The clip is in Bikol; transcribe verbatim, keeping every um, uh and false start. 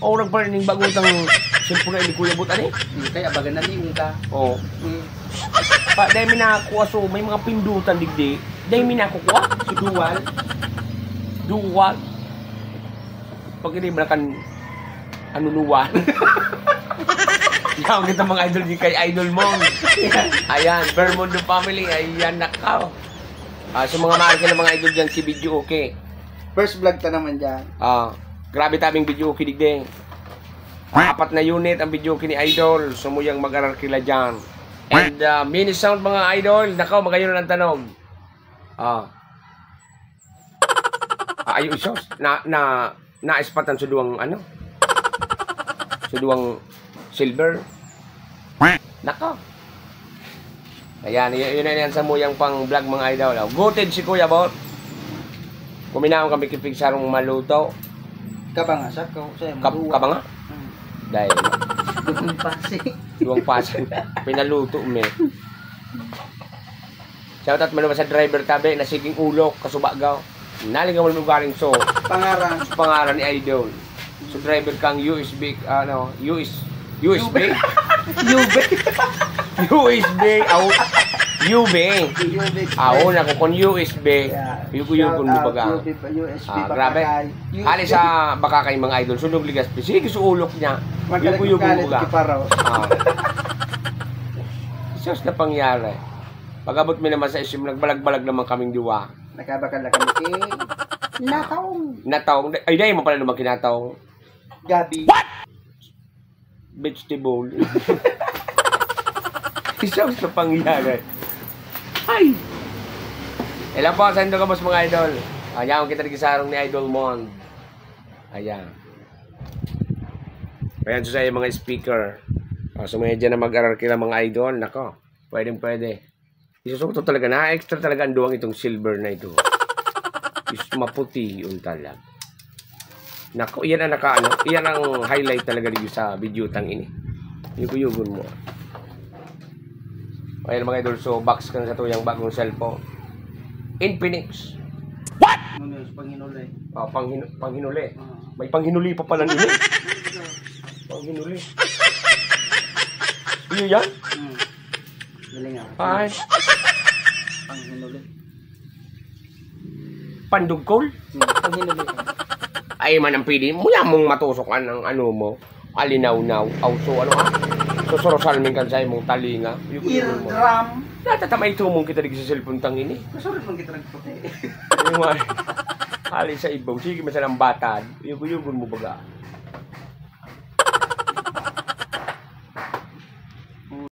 O, nagpalit ning bago tang cellphone na ini, Kuya Bot, ani? Hmm, kaya baga naliong ka. Oh. Hmm. Pa, dahil mi nakakuha, so, may mga pindutan digdi. Dahil mi nakukuha. Dual. Duwag. Pag hindi ba kan ano nuwan? Yan kita mga idol di kay Idol Mong. Ayan, Bermundo family. Ayan, nakaw. Ah, sa mga mahal ko na mga idol dyan, si Video Okay. First vlog ta naman dyan. Ah, grabe tabing Video Okay digdi. Apat na unit ang Video Okay ni Idol. Sumuyang mag-arar kila dyan. And uh, mini sound mga idol. Nakaw, magayon ang tanog. Ah. Ah, ayun, sos. Na, na, naispatan sa duwang, ano? Sa duwang silver. Nako. Ayan, yun, yun na yan sa muyang pang vlog, mga idol. Oh, gutid si Kuya Bot. Kuminaon kami kipig sarong maluto. Kabanga sa ko. Sa Kab kabanga? Dahil. Duwang pasi. Duwang pasi. Pinaluto, me. Shoutout man naman sa driver tabi na siging ulok, kasubagaw. Nalingaw mo galing so. Pangaran. Pangaran ni Idol. So driver kang U S B, ano, U S, U S B? Yube. U S B, aw, U B. Yube. Aw, nako kon U S B. Yeah. Yugo-yugo mo baga. U S B Ah, pa grabe. patay. Hali sa baka kay mga idol, sunog ligas, sige sa ulok niya. Magaling Yugo-yugo galit mo baga. Kiparaw. Ah. Sus na pangyari. Pag-abot mi naman sa isim, nagbalag-balag naman kaming duwa. Nakabakal na kami kay Nataong. Nataong, ay, dahil mo pala naman kinataong. Gabi. Vegetable. Isang sa pangyari. Ay! Ilan po, sa indo ka, boss, mga idol? Ayan, kita nagkisarong ni Idol Mon. Ayan. Ayan, so sa mga speaker. Ah, so, may dyan na mag-arar kila mga idol. Nako, pwedeng pwede. Isusuot talaga na extra talaga ang duwang itong silver na ito. Is maputi yun talaga. Nako, iyan ang nakaano, iyan ang highlight talaga dito sa video tang ini. Yugo-yugon mo. Ayan mga idol, so box ka na sa tuyang bagong cellphone. Infinix. Ano yun? Panginulay. Oh, panghin panghinuli. Ah. May panghinuli pa pala nila. Panghinuli. Iyo yan? Hmm. Galing ah. Ay, Panginulay. pandugkol? Hmm. Panginulay. Ay man ang pili mo. Yan mong matusok ang ano mo. Alinaw-naw. Aw, so ano ha? Susurusal min kan sa imong talinga. Yugo-yugon mo. Eardrum. Natatamay tumong kita dito sa cellphone tang ini. Kasunod man kita nagputi. Yung mga hali sa ibaw. Sige, masalang batad. Yugo-yugon mo baga.